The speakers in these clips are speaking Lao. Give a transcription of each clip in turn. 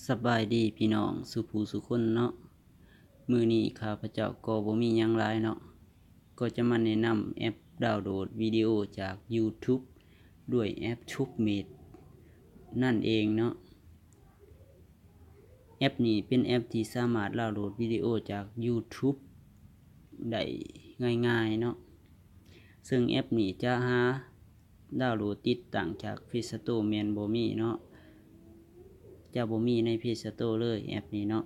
ສະບາຍດີພີ່ນ້ອງສູ່ຜູ້ສູ່ຄົນເນາະ, ມື້ນີ້ຂ້າພະເຈົ້າກໍບໍ່ມີຫຍັງຫຼາຍເນາະ, ກໍຈະມາແນະນຳແອັບດາວໂຫຼດວິດີໂອຈາກ YouTube ດ້ວຍແອັບ TubeMate ນັ້ນເອງເນາະ. ແອັບນີ້ເປັນແອັບທີ່ສາມາດດາວໂຫຼດວິດີໂອຈາກ YouTube ໄດ້ງ່າຍໆເນາະ, ເຊິ່ງແອັບນີ້ຈະຫາ ດາວໂຫຼດຕິດຕັ້ງຈາກ Play Store ແມ່ນບໍ່ມີເນາະ, ຈະບໍ່ມີໃນ Play Store ເລີຍແອັບນີ້ເນາະ.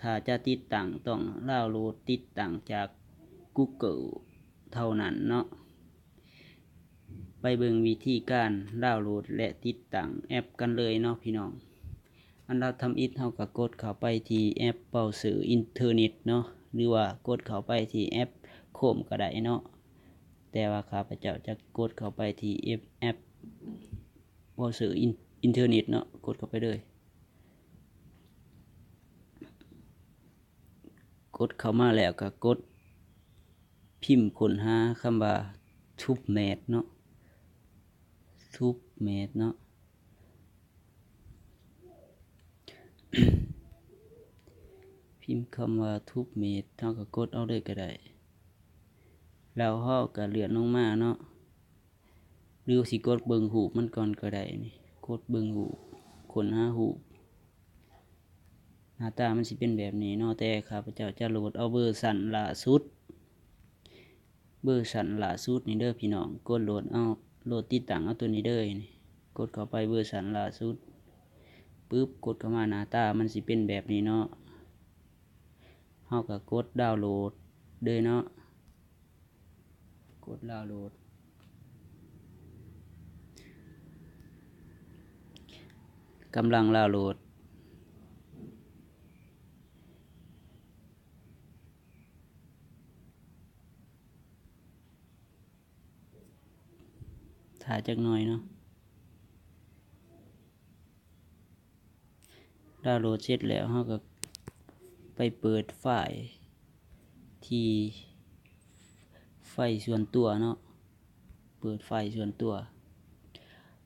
ຖ້າຈະຕິດຕັ້ງຕ້ອງດາວໂຫຼດຕິດຕັ້ງຈາກ Google ເທົ່ານັ້ນເນາະ. ໄປເບິ່ງວິທີການດາວໂຫຼດ ແລະ ຕິດຕັ້ງແອັບກັນເລີຍເນາະພີ່ນ້ອງ. ອັນດັບທຳອິດເຮົາກໍກົດເຂົ້າໄປທີ່ແອັບເບຣາເຊີອິນເຕີເນັດເນາະ ຫຼືວ່າກົດເຂົ້າໄປທີ່ແອັບໂຄຣມກໍໄດ້ເນາະ. ແຕ່ວ່າຂ້າພະເຈົ້າຈະກົດເຂົ້າໄປທີ່ແອັບ ແອັບເບຣາເຊີອິນ ອິນເຕີເນັດເນາະ, ກົດເຂົ້າໄປເລີຍ. ກົດເຂົ້າມາແລ້ວກໍກົດພິມຄົ້ນຫາຄຳວ່າ TubeMate ເນາະ, TubeMate ເນາະ. ພິມຄຳວ່າ TubeMate ເຮົາກໍກົດເອົາເລີຍກໍໄດ້, ແລ້ວເຮົາກໍເລື່ອນລົງມາເນາະ, ຫຼືຊິກົດເບິ່ງຮູບມັນກ່ອນກໍໄດ້ນີ້, ກົດເບິ່ງຮູບ, ຄົ້ນຫາຮູບ. ໜ້າຕາມັນຊິເປັນແບບນີ້ເນາະ, ແຕ່ຂ້າພະເຈົ້າຈະໂຫຼດເອົາເວີຊັນລ່າສຸດ, ເວີຊັນລ່າສຸດນີ້ເດີພີ່ນ້ອງ. ກົດໂຫຼດເອົາ, ໂຫຼດຕິດຕັ້ງເອົາໂຕນີ້ເດີນີ້, ກົດເຂົ້າໄປເວີຊັນລ່າສຸດ ປຶບ, ກົດເຂົ້າມາໜ້າຕາມັນຊິເປັນແບບນີ້ເນາະ. ເຮົາກໍກົດດາວໂຫຼດເດີເນາະ. ກົດດາວໂຫຼດ, ກຳລັງດາວໂຫຼດ, ຖ້າຈັກໜ່ອຍເນາະ. ດາວໂຫຼດເສັດແລ້ວ ເຮົາກໍໄປເປີດໄຟລ໌ທີ່ໄຟລ໌ສ່ວນຕົວເນາະ, ເປີດໄຟລ໌ສ່ວນຕົວ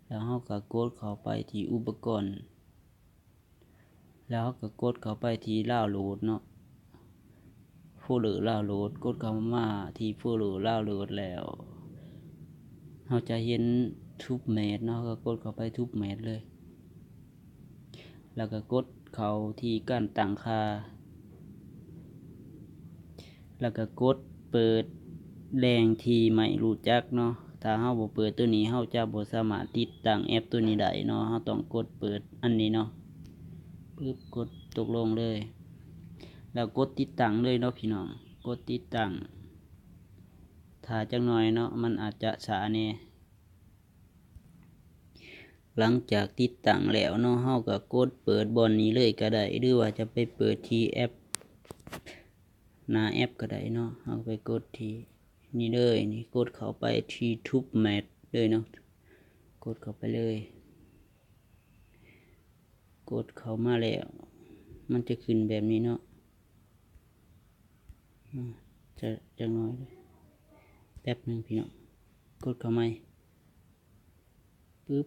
ແລ້ວເຮົາກໍກົດເຂົ້າໄປທີ່ອຸປະກອນ ແລ້ວເຮົາກໍກົດເຂົ້າໄປທີ່ດາວໂຫຼດເນາະ. ໂຟລເດີດາວໂຫຼດ, ກົດເຂົ້າມາທີ່ໂຟລເດີດາວໂຫຼດແລ້ວ ເຮົາຈະເຫັນ TubeMate ເນາະ, ເຮົາກໍກົດເຂົ້າໄປ TubeMate ເລີຍ, ແລ້ວກໍກົດເຂົ້າທີ່ການຕັ້ງຄ່າ, ແລ້ວກໍກົດເປີດແຫຼ່ງທີ່ໄມ່ຮູ້ຈັກເນາະ. ຖ້າເຮົາບໍ່ເປີດໂຕນີ້ ເຮົາຈະບໍ່ສາມາດຕິດຕັ້ງແອັບໂຕນີ້ໄດ້ເນາະ, ເຮົາຕ້ອງກົດເປີດອັນນີ້ເນາະ. ປຶບ, ກົດຕົກລົງເລີຍ ແລ້ວກົດຕິດຕັ້ງເລີຍເນາະພີ່ນ້ອງ, ກົດຕິດຕັ້ງ. ຖ້າຈັກໜ່ອຍເນາະ, ມັນອາດຈະຊ້າແດ່. ຫຼັງຈາກຕິດຕັ້ງແລ້ວເນາະ, ເຮົາກໍກົດເປີດບ່ອນນີ້ເລີຍກໍໄດ້ ຫຼືວ່າຈະໄປເປີດທີ່ແອັບ, ໜ້າແອັບກໍໄດ້ເນາະ. ເຮົາໄປກົດທີ່ນີ້ເລີຍ, ນີ້ ກົດເຂົ້າໄປທີ່ TubeMate ເລີຍເນາະ, ກົດເຂົ້າໄປເລີຍ. ກົດເຂົ້າມາແລ້ວ ມັນຈະຂຶ້ນແບບນີ້ເນາະ. ອາ ຈະ ຈັກໜ້ອຍເດີ ແປັບໜຶ່ງພີ່ນ້ອງ, ກົດເຂົ້າໃໝ່. ປຶບ,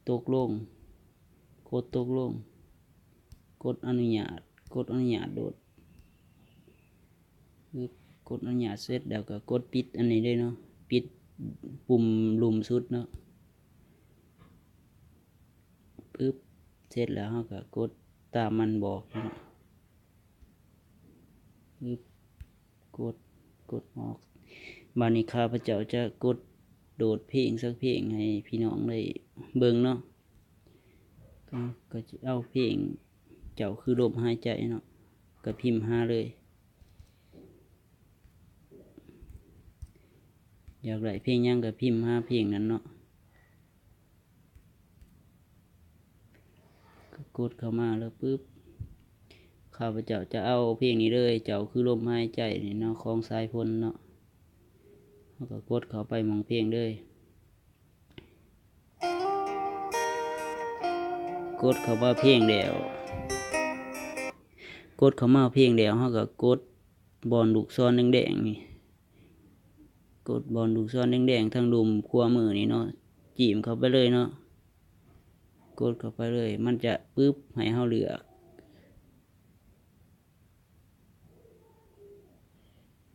ຕົກລົງ, ກົດຕົກລົງ, ກົດອະນຸຍາດ, ກົດອະນຸຍາດໂລດ. ປຶບ, ກົດອະນຸຍາດເສັດແລ້ວກໍກົດປິດອັນນີ້ເລີຍເນາະ, ປິດປຸ່ມລຸ່ມສຸດເນາະ. ປຶບ, ເສັດແລ້ວເຮົາກໍກົດຕາມມັນບອກເນາະ. ປຶບ, ກົດ, ກົດອອກ. ບາດນີ້ຂ້າພະເຈົ້າຈະກົດໂຫຼດເພງສັກເພງໃຫ້ພີ່ນ້ອງໄດ້ເບິ່ງເນາະ. ກໍ ກໍຈະເອົາເພງເຈົ້າຄືລົມຫາຍໃຈເນາະ, ກໍພິມຫາເລີຍ. ຢາກໄດ້ເພງຫຍັງກໍພິມຫາເພງນັ້ນເນາະ. ກໍກົດເຂົ້າມາແລ້ວປຶບ, ຂ້າພະເຈົ້າຈະເອົາເພງນີ້ເລີຍ, ເຈົ້າຄືລົມຫາຍໃຈນີ້ເນາະ, ຂອງສາຍຝົນເນາະ. ເຮົາກໍກົດເຂົ້າໄປໝ່ອງເພງເລີຍ. ກົດເຂົ້າມາເພງແລ້ວ, ກົດເຂົ້າມາເພງແລ້ວ ເຮົາກໍກົດບ່ອນລູກສອນແດງໆນີ້, ກົດບ່ອນລູກສອນແດງໆທາງລຸ່ມຂວາມືນີ້ເນາະ, ຈີ້ມເຂົ້າໄປເລີຍເນາະ. ກົດເຂົ້າໄປເລີຍ ມັນຈະປຶບໃຫ້ເຮົາເລືອກ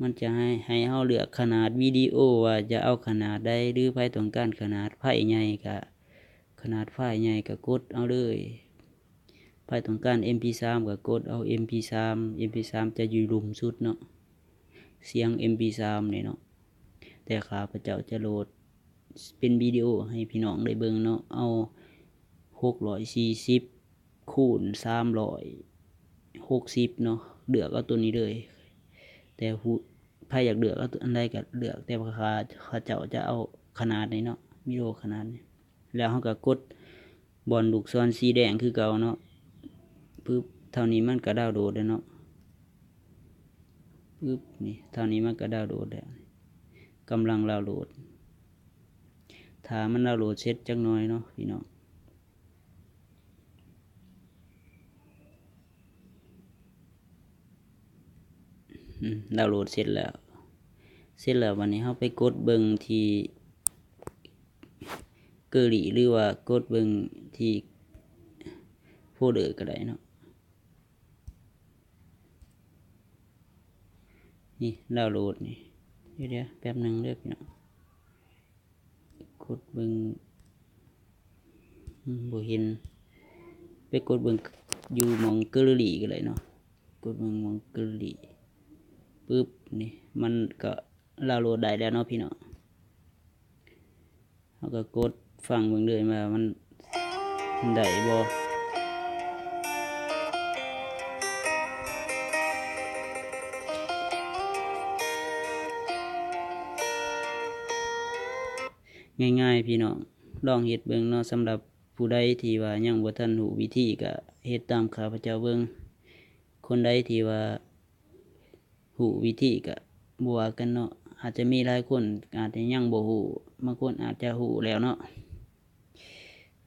ມັນຈະໃຫ້ ໃຫ້ເຮົາເລືອກຂະໜາດວິດີໂອວ່າຈະເອົາຂະໜາດໃດ ຫຼືໃຜຕ້ອງການຂະໜາດໄຟລ໌ໃຫຍ່ກະ ຂະໜາດໄຟລ໌ໃຫຍ່ກະກົດເອົາເລີຍ ໃຜຕ້ອງການເອັມພີສາມກະກົດເອົາເອັມພີສາມ ເອັມພີສາມຈະຢູ່ລຸ່ມສຸດເນາະ ສຽງເອັມພີສາມນີ້ເນາະ ແຕ່ຂ້າພະເຈົ້າຈະໂຫຼດເປັນວິດີໂອໃຫ້ພີ່ນ້ອງໄດ້ເບິ່ງເນາະ ເອົາຫົກຮ້ອຍສີ່ສິບ ຄູນສາມຮ້ອຍຫົກສິບເນາະ ເລືອກເອົາໂຕນີ້ເລີຍ ແຕ່ຜູ້ ໃຜຢາກເລືອກເອົາອັນໃດກໍເລືອກ ແຕ່ວ່າຂ້າ ຂ້າເຈົ້າຈະເອົາຂະໜາດນີ້ເນາະ ວິດີໂອຂະໜາດນີ້ ແລ້ວເຮົາກໍກົດບ່ອນລູກສອນສີແດງຄືເກົ່າເນາະ ປຶບ ເທົ່ານີ້ມັນກໍດາວໂຫຼດແລ້ວເນາະ ປຶບ ນີ້ ເທົ່ານີ້ມັນກໍດາວໂຫຼດແລ້ວ ກຳລັງດາວໂຫຼດ ຖ້າມັນດາວໂຫຼດເສັດຈັກໜ່ອຍເນາະພີ່ນ້ອງ. ອືມ ດາວໂຫຼດເສັດແລ້ວ ເສັດແລ້ວ ບັດນີ້ເຮົາໄປກົດເບິ່ງທີ່ເກີລີ ຫຼືວ່າກົດເບິ່ງທີ່ໂຟເດີກໍໄດ້ເນາະ ນີ້ ດາວໂຫຼດນີ້ ດຽວໆ ແປັບໜຶ່ງເດີພີ່ນ້ອງ. ກົດເບິ່ງ ອືມ ບໍ່ເຫັນ ໄປກົດເບິ່ງຢູ່ໝ່ອງເກີລີກໍໄດ້ເນາະ ກົດເບິ່ງໝ່ອງເກີລີ ປຶບ ນີ້ ມັນກໍດາວໂຫຼດໄດ້ແລ້ວເນາະພີ່ນ້ອງ ເຮົາກໍກົດຟັງເບິ່ງເລີຍວ່າມັນໄດ້ບໍ່. ງ່າຍໆ ພີ່ນ້ອງ ລອງເຮັດເບິ່ງເນາະ ສຳລັບຜູ້ໃດທີ່ວ່າຍັງບໍ່ທັນຮູ້ວິທີ ກະເຮັດຕາມຂ້າພະເຈົ້າເບິ່ງ ຄົນໃດທີ່ວ່າຮູ້ວິທີກະບໍ່ວ່າກັນເນາະ ອາດຈະມີຫຼາຍຄົນອາດຈະຍັງບໍ່ຮູ້ ບາງຄົນອາດຈະຮູ້ແລ້ວເນາະ.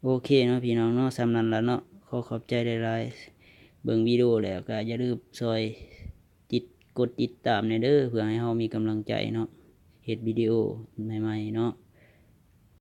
ໂອເຄເນາະພີ່ນ້ອງເນາະ ສ່ຳນັ້ນລະເນາະ ຂໍຂອບໃຈຫຼາຍໆ ເບິ່ງວິດີໂອແລ້ວກະຢ່າລືມຊ່ອຍຕິດ ກົດຕິດຕາມແດ່ເດີ ເພື່ອໃຫ້ເຮົາມີກຳລັງໃຈເນາະ ເຮັດວິດີໂອໃໝ່ໆເນາະ.